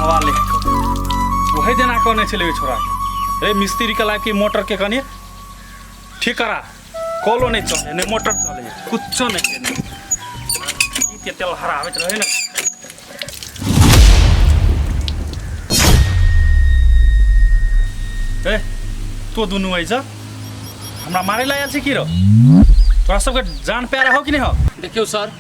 हवा ले वही देना कहने छलै ओहि छोड़ाके रे मिस्त्रीके लाबि के मोटरके कनि ठीक करा। कलो नहि चले, नहि मोटर चले, कुछो नहि केने। ई के तेल हराबैत रहे ने। ए तो दुनू ऐसा हमरा मारे ला आयल छी की रो? तोरा सबके जान प्यारा हो कि नहीं हो? देखियौ सर,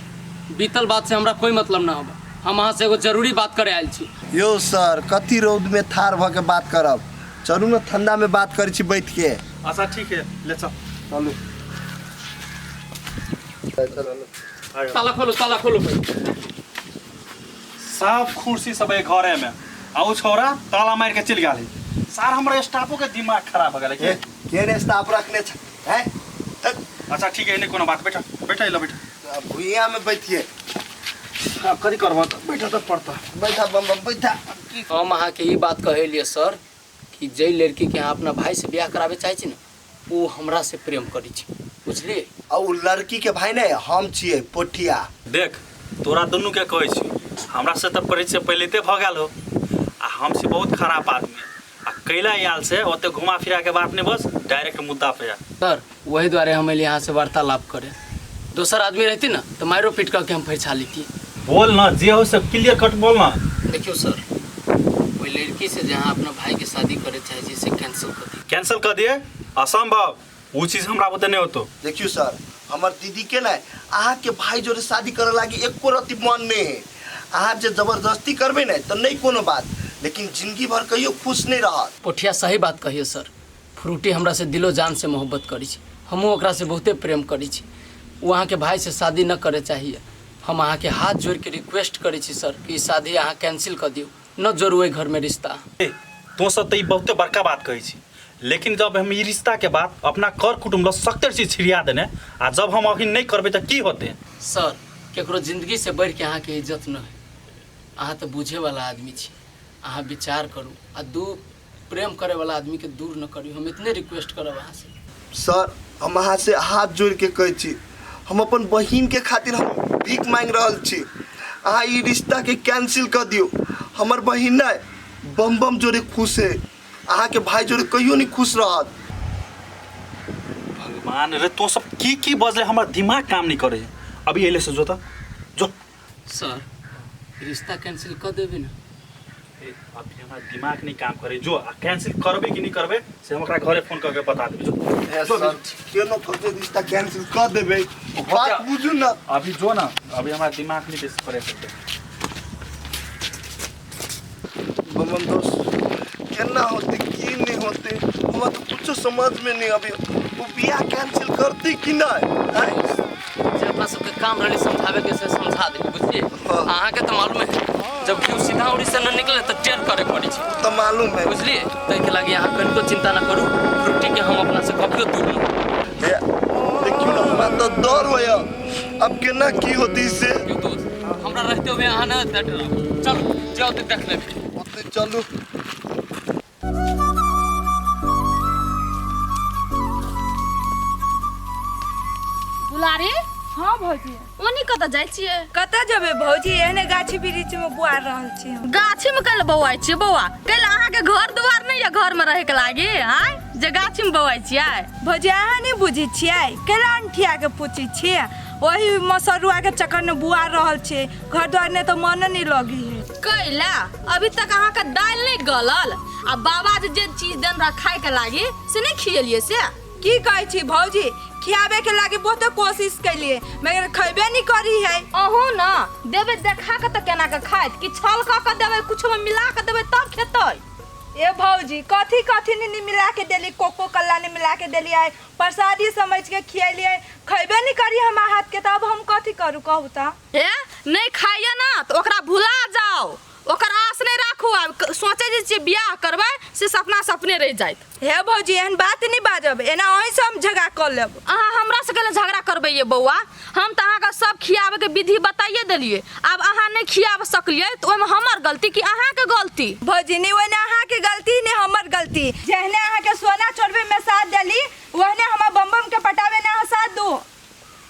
बीतल बात से हमरा कोई मतलब ना होबे। हम अहाँ से एगो जरूरी बात करे आयल छी। यौ सर, कथी रौद में थार भ के बात करब? चलू ने ठंडा में बात करै छी बैठ के। अच्छा ठीक है, ले चल। चलू। ताला खोलो, ताला खोलो। सब कुर्सी सब है घरे में आ उ छोरा ताला मार के चल गेल। सार हमर स्टाफो के दिमाग खराब हो गेल। ए, केने स्टाफ रखने छ हैं? तक। अच्छा ठीक है, नहीं कोनो बात, बैठा बैठा, इला बैठा। अब भुइया में बैठिए। अब कथी करबा त बैठा त पड़ता। बैठा बम बम बैठा। हम अहाँ के ई बात कहै लिए सर कि जै लड़की के अहाँ अपना भाई से ब्याह कराबे चाहै छी ने, उ हमरा से प्रेम करै छै, बुझलियै? आ उ लड़की के भाई नै हम छियै पोठिया। देख तोरा दुनू के कहै छी, हमरा से त परिचय पहिलेते भ गेल हो आ हम से बहुत खराब आदमी आ कैला आयल से ओते घुमा फिरा के बात नहीं, बस डायरेक्ट मुद्दा पे आ। सर वही दुआरे हम एलियै अहाँ से वार्तालाप करे। दोसर आदमी रहती ना तो मारो पीट करके हम फरिछा लेती। बोल ना जे हो सब क्लियर कट बोल ना। देखियो सर, ओहि लड़की से जहाँ अपना भाई के शादी करे चाहे छी से कैंसिल कर दिए। कैंसिल कर दिए? असंभव, वो चीज हमरा बुते नहीं होतो। देखियो सर, हमर दीदी के ना अहाँ के भाई जोरे शादी करे लागी एको रत्ती मन नहीं है। अहाँ जे जबरदस्ती करबे ने तो नहीं कोनो बात, लेकिन जिंदगी भर कहियो खुश नहीं रहत। पोठिया सही बात कहियो सर, फ्रूटी हमरा से दिलो जान से मोहब्बत करी छी, हमहूँ ओकरा से बहुते प्रेम करी छी। ओ अहाँ के भाई से शादी न करे चाहिए। हम अहाँ के हाथ जोड़ के रिक्वेस्ट करी छी सर कि ई शादी अहाँ कैंसिल कर दियौ, न जोड़ू एहि घर में रिश्ता। ए, तो सब तो ई बहुते बड़का बात कहै छी, लेकिन जब हम ई रिश्ता के बात अपना कर कुटुम्ब ल सख्त चीज छिड़िया देने आ जब हम अभी नहीं करबे त की होते? सर केकरो जिंदगी से बढ़ के अहाँ के इज्जत न है। अहाँ तो बुझे वाला आदमी छी, अहाँ विचार करू आ दू प्रेम करे वाला आदमी के दूर न करू। हम इतने रिक्वेस्ट करब अहाँ से। सर हम अहाँ से हाथ जोड़ के कहै छी, हम अपन बहिन के खातिर हम भीख मांगि रहल छी, अहाँ ई रिश्ता के कैंसिल कर दियौ। हमर बहिन नहीं बम बम जोड़े खुश है, अहाँ के भाई जोड़े कहियो नहीं खुश रहत। भगवान रे, तो सब की की बजले, हमर दिमाग काम नहीं करे। अभी एले से जो त जो। सर रिश्ता कैंसिल कर देबे ना? ए, अभी हमार दिमाग नहीं काम करे। जो आ कैंसिल करबे कि नहीं करबे से हम ओकरा घरे फोन करके बता देबे। जो ए, जो सर, केनो करके रिश्ता कैंसिल कर देबे, बात बुझू ना। अभी जो ना, अभी हमार दिमाग नहीं बेस करे सकते। बम बम दोस्त केना होते की नहीं होते हमरा तो कुछ समझ में नहीं अभी। वो बियाह कैंसिल करती कि नहीं? आय? जे अपना सबके काम रहले समझावे के से समझा दे, बुझलिए? हाँ। अहाँ के तो मालूम है जब केहू सीधा उड़ी से न निकले तो टेर करे पड़ी छै। तो मालूम है, बुझलिए? ताहि के लागी अहाँ कनिको चिंता न करू, फ्रूटी के हम अपना से कभियो दूर न। ए, देखियो ना हमरा तो डर होया अब केना की होती से। क्यों दोस्त हमरा रहते हुए अहाँ न डराउ, चलू जाओ तो देख लेबै। ओते चलू। दुलारी। हाँ भौजी। ओनी कतऽ जाइ छियै? कतऽ जेबै भौजी, एहने गाछी वृक्ष में बुआर रहल छी हम। गाछी में कैले बौआइ छियै बौआ? कैले अहाँके घर दुआर नहि यऽ घर में रहै के लागी? आँय जे गाछी में बौआइ छियै? भौजी अहाँ नहि बुझै छियै, कैला अनठिया के पूछै छियै? ओही मसरुआ के चक्कर में बुआर रहल छै, घर दुआर नहि तऽ मनो नहि लगी है। कैला अभी तक अहाँके दालि नहि गलल आ बाबा जे जे चीज देन रहा खाय के लागी से नहि खियलियै से? की कहै छी भौजी, खियाबे के लागी बहुते कोशिश केलिए मगर खैबे नहीं करी है। अहूँ न देबै देखा के तऽ केना के खाइत, कि छल कऽ के देबै, कुछो में मिला के देबै तब खेतै? ए भौजी कथी कथी नहीं मिला के देली, कोको कल्ला नहीं मिला के देलियै, प्रसादी समझ के खियलियै, खैबे नहीं करी हमार हाथ के, तब हम कथी करू कहू तऽ? हे नहीं खाइए ना तऽ ओकरा भुला जाओ, ओकर आस नहीं राखू। आब सोचै जे छियै बियाह करबै से सपना सपने रहि जायत। हे भौजी एहन बात नहीं बाजब, एना अहीं से हम झगड़ा कऽ लेब। अहाँ हमरा से कैले झगड़ा करबै ये बौआ? हम तऽ अहाँके सब खियाबैके विधि बताइए देलियै, आब अहाँ नहीं खियाब सकलियै तऽ ओहिमे हमर गलती कि अहाँके गलती? भौजी नहीं ओहिने अहाँके गलती नहीं हमर गलती, जेहने अहाँके सोना चोरबे में साथ देली ओहने हमर बम बम के पटाबे में अहाँ साथ दू।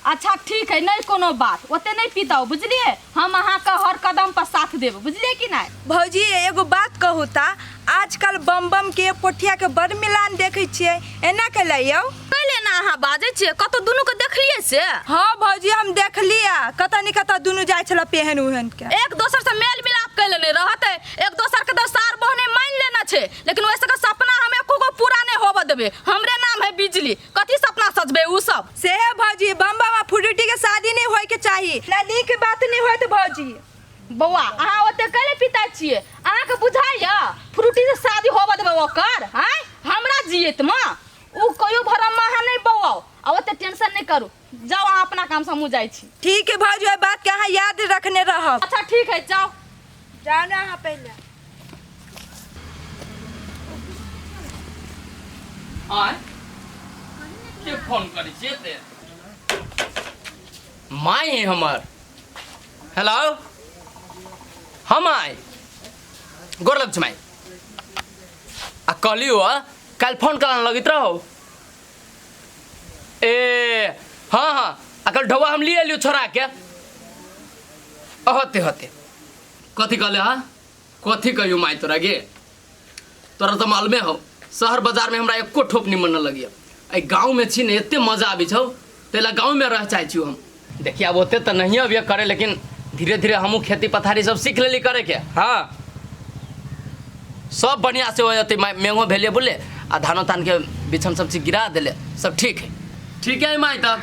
अच्छा ठीक है, नहीं कोनो बात, ओते नहीं पीताओ बुझलिए, हम अहाँके हर कदम पर साथ साथ देब, बुझलियै कि नहि? भौजी एगो बात कहू ता, आजकल बम बम के पोठिया के बड़ मिलान देखै छियै, एना के लइयौ? कैले ना अहाँ बाजै छियै, कतौ दुनू के देखलियै से? हाँ भौजी हम देखलियै, कतऽ नि कतऽ दुनू जाइ छलै पेहन उहन के। एक दोसर से मेल मिलाप कैले नहि रहतै, एक दोसर के तऽ सार बहने मानि लेना छै, लेकिन ओहि सबके सपना हम एको गो पूरा नहि होबऽ देबै। हमरे नाम है बिजली, कथी सपना सजबै उ सब? से है भौजी, बम बम आ फुरुटी के शादी नहीं होय के चाही ना, नीक बात नहीं होयत भौजी। बौआ अहाँ ओते कैले पिता छियै? अहाँके बुझाइया फ्रूटी से शादी होबऽ देबै ओकर? आँय हमरा जियत माँ उ कहियो भरम अहाँ नहि बौआउ, आ ओते टेंशन नहि करू, जाउ अहाँ अपना काम से, हमहूँ जाइ छी। ठीक है भौजी, ओहि बात के अहाँ याद रखने रहब। अच्छा ठीक है, जाउ। जाउ ने अहाँ पहिले। आय के फोन करै छियै एते? माय है हमर। हेलो, हम आय गोर लग माय। आ कहलियो काल्हि फोन करन लगैत रहो। ए हाँ हाँ, आ कल ढौआ हम लिए एलियो छोड़ा के। होते होते कथी कहले? हाँ कथी कहियो माय तोरा गे, तोरा तऽ मालूमे हौ शहर बाजारमे हमरा एको ठोप निमन न लगिया। एहि गाँवमे छी ने एते मजा आबै छौ, ताहि लए गाँवमे रह चाहै छी हम। देखिए आब ओते तऽ नहिए अबियै करे, लेकिन धीरे धीरे हमहूँ खेती पथारी सब सीख लेली करैके। हाँ सब बढ़िआँ से हो जेतै। मेघो भेलियै बोले आ धानो तानके बिछन सब चीज गिरा देले, सब ठीक है। ठीक है माय, तऽ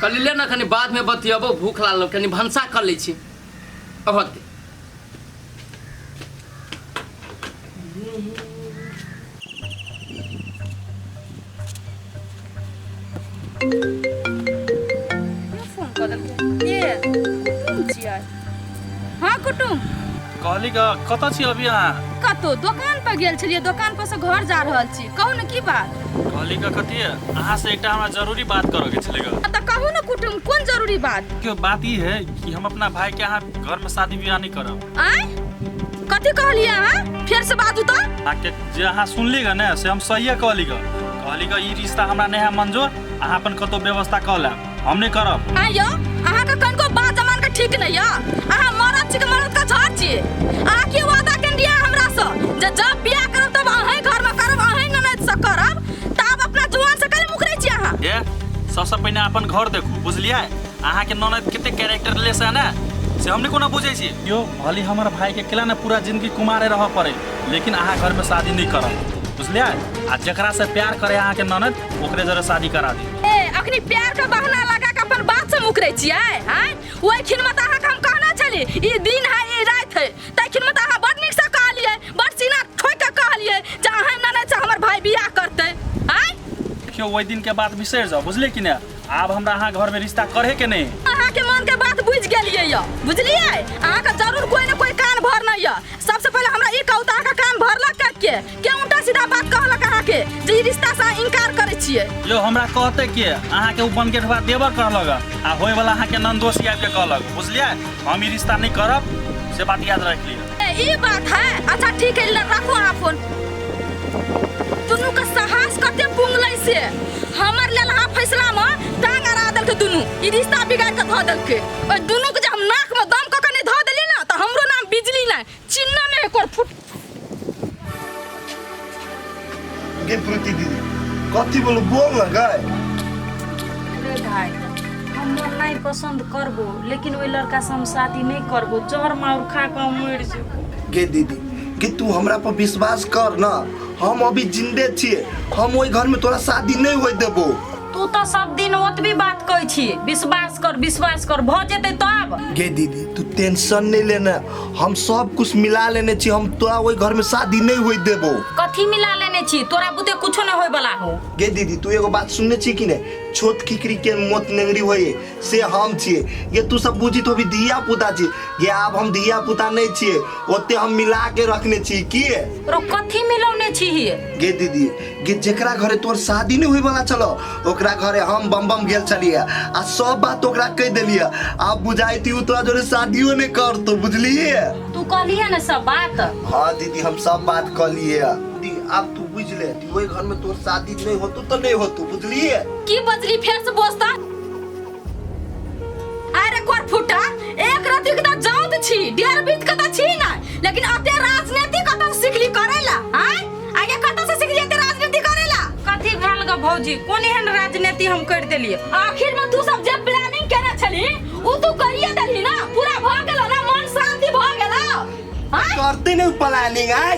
कहली ले ने कनि बादमे बतियबो, भूख लागल कनि भनसा कर लै छी। होतै। फोन कऽ देलकै के? कुटुम छियै? हाँ कुटुम। कहली का कतऽ छी अभी अहाँ? कतौ दोकान पर गेल छलियै, दोकान पर से घर जा रहल छी। कहू ने की बात? कहली का कथी है, अहाँ से एकटा हमरा जरूरी बात करऽ के छलै। तऽ कहू ने कुटुम, कोन जरूरी बात? क्यों बात ई है कि हम अपना भाई के अहाँ घर में शादी विवाह नहीं करब। आँय कथी कहलियै अहाँ? फेर से बाजू तऽ। अहाँके जे अहाँ सुनली ग ने से हम सहिए कहली ग। कहली ग ई रिश्ता हमरा नहीं है मंजूर, अहाँ अपन कतौ व्यवस्था कऽ लेब, हम नहीं करब। आँय यौ, अहाँके कनिको बात जमान के ठीक नहीं यऽ। अहाँ मरद छी कि मरद के झड़ छी? अहाँ की वादा केने रहियै हमरा से जे जब बियाह करब तब अहीं घर में करब, अहीं ननद से करब, तब अपना जुआन से कैले मुकरै छी अहाँ? ए सबसे पहिने अपन घर देखू, बुझलियै? अहाँके ननद कते कैरेक्टरलेस है ने से हम नहीं कोनो बुझै छी। यो भले हमर भाई के केला ने पूरा जिंदगी कुमारे रह पड़े, लेकिन अहाँ घर में शादी नहीं करब, बुझलियै? आ जकरा से प्यार करे अहाँके ननद ओकरे जरे शादी करा दी। ए अखनी प्यार के बहाना लगा के अपन बात से मुकरै छियै? आँय ओहि खिन में तऽ अहाँके हम कहना छली ई दिन है ई राति है, ताहि खिन में तऽ अहाँ बड़ नीक से कहलियै, बड़ सीना ठोकि के कहलियै जे अहाँ ननद से हमर भाई बियाह करतै। आँय देखियौ ओहि दिन के बात बिसरि जाउ, बुझलियै कि नहि? आब हमरा अहाँ घर में रिश्ता करे के नहीं। अहाँ के मन के बात बुझ गेलियै यऽ, बुझलियै? अहाँ के जरूर कोई न कोई कान भरने यऽ। सबसे पहिले हमरा ई कहू तऽ अहाँ के कान भरलक के के उल्टा सीधा बात कहलक अहाँ के जे ई रिश्ता से अहाँ इनकार करै छियै? यो हमरा कहते के अहाँ के उ बनगेठवा देवर कहलक आ होय वाला अहाँ के नंदोसी आबि के कहलक, बुझलियै? हम ई रिश्ता नहीं करब से बात याद रख लिअ। ए, ई बात है? अच्छा ठीक है, राखू अहाँ फोन। दुनू के साहस कते पुंगलै से हमर लेल अहाँ फैसला में टांग अड़ा देलकै, दुनू ई रिश्ता बिगाड़ के धऽ देलकै। ओहि दुनू के जे हम नाक में दम कऽ के नहि धऽ देलियै ने तऽ हमरो नाम बिजली नहि, चिन्ह नहि एकर फुट। गे प्रीति दीदी कथी बोलू, बोल ना गाय। रे भाई हम नहीं पसंद करबो, लेकिन ओहि लड़का से हम शादी नहीं करबो, जहर मार खा के हम मर जेबो। गे दीदी गे तू हमरा पर विश्वास कर ना, हम अभी जिंदे छियै, हम ओहि घर में तोरा शादी नहीं होय देबो। तू तो सब दिन ओतबी बात कहै छी, विश्वास कर विश्वास कर, भ जेतै तब। गे दीदी तू टेंशन नहीं लेना, हम सब कुछ मिला लेने छी, हम तोरा ओहि घर में शादी नहीं होय देबो। कथी मिला लेने छी? तोरा बुते कुछो नहीं होय वाला हो। गे दीदी तू एगो बात सुनने छी कि नहीं, छोट खिकरी के मोत नेंगरी होय से हम छियै। गे तू सब बुझी तो अभी धिया पुता छी, गे आब हम धिया पुता नहीं छियै, ओते हम मिला के रखने छी। किए रो कथी मिलौने छी? गे दीदी गे जेकरा घरे तोर शादी नहीं होय वाला छलो ओकरा घरे हम बम बम गेल छलियै आ सब बात ओकरा कहि देलियै, आब बुझाई थी उ तोरा जोरे शादियो नहीं करतो, बुझलियै? तू कहलियै ने सब बात? हाँ दीदी हम सब बात कहलियै। दीदी आब तू बुझ ले ओहि घर में तोर शादी नहीं होतो तो नहीं होतो, बुझलियै? की बजली फेर से बोसता? अरे कोर फुटा, एक रति के तऽ जाउत छी, डेढ़ बीत भौजी कोन एहन राजनीति हम कर देलियै आखिर में तू सब जे प्लानिंग केने छली उ तू करिए देलही ना पूरा भ गेलो ना मन शांति भ गेलो आँय? करते नहीं प्लानिंग आय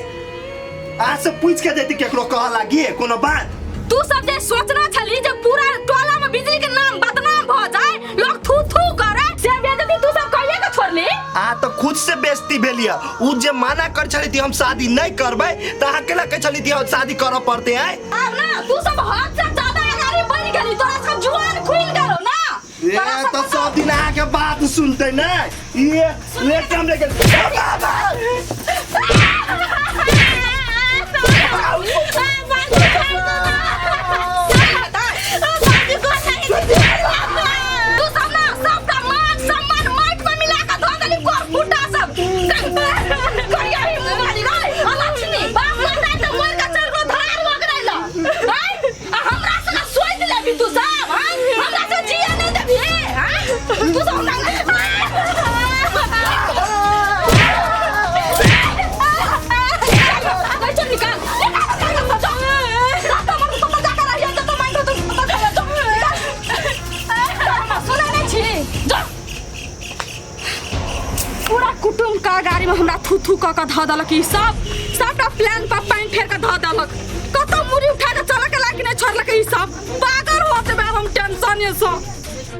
आज से पूछ के देती केकरो कह लागी कोनो बात तू सब जे सोचना छली जे पूरा टोला में बिजली के नाम बदनाम भ जाए लोग थू थू करे से बेइज्जती तू सब कहिए के छोड़ली आ तो खुद से बेइज्जती भेलिया उ जे माना कर छली थी हम शादी नहीं करबै त अहाँ केला कहै छली थी हम शादी करऽ पड़ते आय आब ना तू सब हद से ज्यादा अगाड़ी बढ़ गेली तोरा सब जुआन खुल गेलो ना ए तोरा तो सब सब दिन अहाँ के बात सुनते ना ये लेट हम लेके तू सब ना सबका मान सम्मान माइक में मिला के धो देली गोर फुटा सब करिया ही मुंह वाली रे अलक्ष्मी बाप माता त मर के चल गो धार वगरै ल हैं आ हमरा से सोच लेबी तू सब हैं हमरा से जिया नहीं देबी हैं तू सब हमरा चल निकाल निकाल निकाल जा पूरा कुटुम्ब का गाड़ी में हमरा थू थू कऽ के धऽ देलक ई सब सबटा प्लान पर पानि फेर के धऽ देलक कतौ मुड़ी उठा के चलऽ के लायक नहि छोड़लक ई सब पागल हो जेबै आब हम टेंशन सँ।